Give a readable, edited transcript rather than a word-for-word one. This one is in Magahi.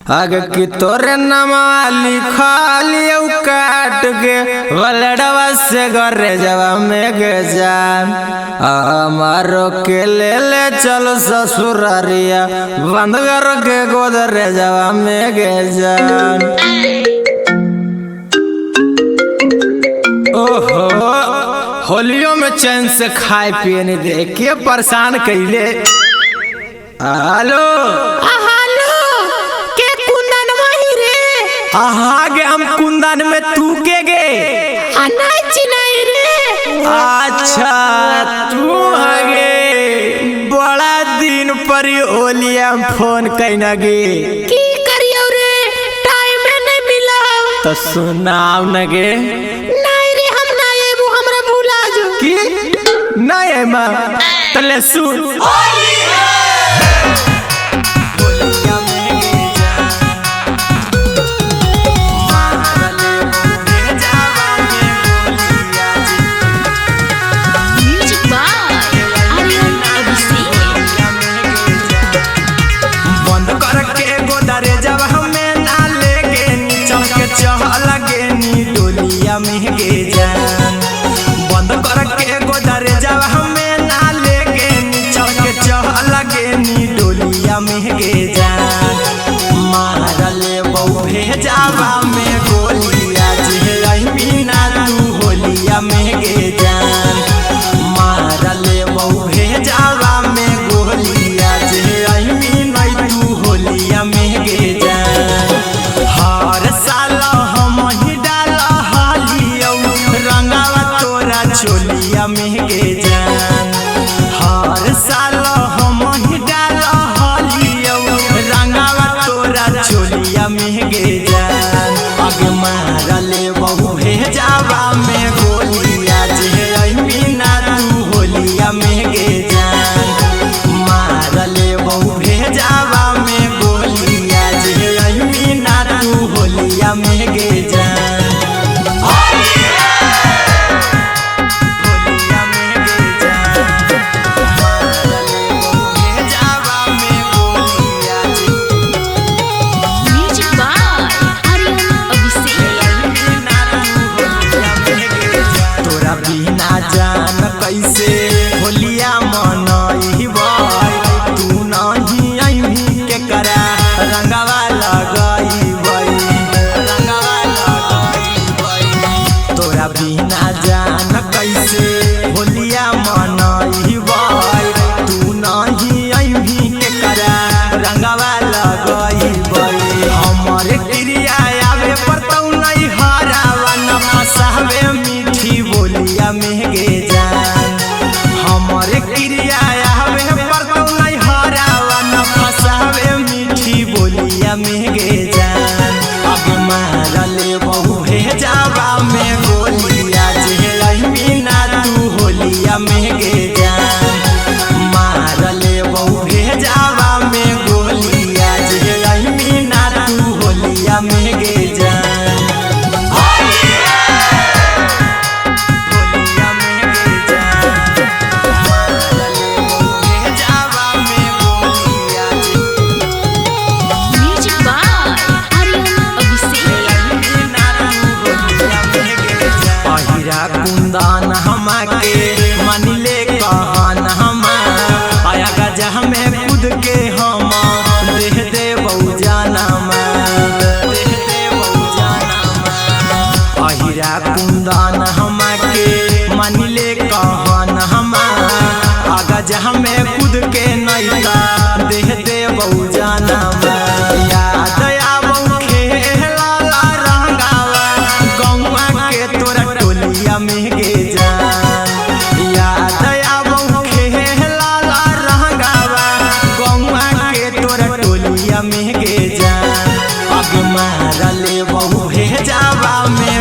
आगे की तोरे नमा लिखा काट के वलड़वा से घरे जवा में गे जान हमारो के ले ले चलो ससुरारिया बंद कर के गोदरे जवा में गे जान। ओहो होलियों में चैन से खाए पिए नहीं दे के परेशान कैले। हेलो के कुंदन वही रे। आहा गे हम कुंदन में तू के गे चिनाई रे। अच्छा तू हगे बड़ा दिन पर होलिया फोन कैना गे। की करियो रे टाइम नहीं मिला। तो सुनाव न गे। नहीं रे हम ना आबू हमरा भुला जो। की नहीं है मां तले सुन। बंद करके गोदरे जब हमें ना लेके चल के चह लगे नी डोलिया में गे जान। मारले बहु भेजावा में गोलिया जे ना तू होलिया में गे जान। मारले बहु भेजावा में गोलिया जे ना तू होलिया में गे जान। हर साल हम ही डाल रंगावा तोरा चोलिया में गे जान। हर साल हम ही डाल रंगावा तोरा चोलिया में गे जान। अगे मारले बहु भेजावा में गोलिया जे ना तू होलिया में गे जान। मारले बहु भेजावा में गोलिया जे ना तू होलिया में गे जान। जान कैसे होलिया मनइबै तू नहीं अइबी के करा रंगवा लगइबै रंगवा लगइबै। तोरा बिना जान कैसे होलिया मनइबै तू नहीं अइबी के करा रंगवा लगइबै। हमर क्रिया आवे पर तू नहीं हरावा न फसावे मीठी बोलिया में गे जान। हमर क्रिया आवे पर तू नहीं हरावा न फसावे मीठी बोलिया में गे जान। अब मारले बहु भेजावा में गोलिया जे ना तू होलिया में गे जान। मारले बहु भेजावा में गोलिया जे ना तू होलिया में गे जान। कुंदन हमाके मानिले कहन हमा आया गजा हमें कूद के हम देह दे बहुजाना देह दे बहुजाना। अहिरा कुंदन हमाके मानिले कहन हमा आ गजा हमें कूद के नैता देह दे बहुजाना। याद आबौ खेला रंगावा गौआ के तोरा टोलिया में गे जान। याद आबौ खेला रंगावा गौआ के तोरा टोलिया में गे जान। अब मारले बहु भेजावा में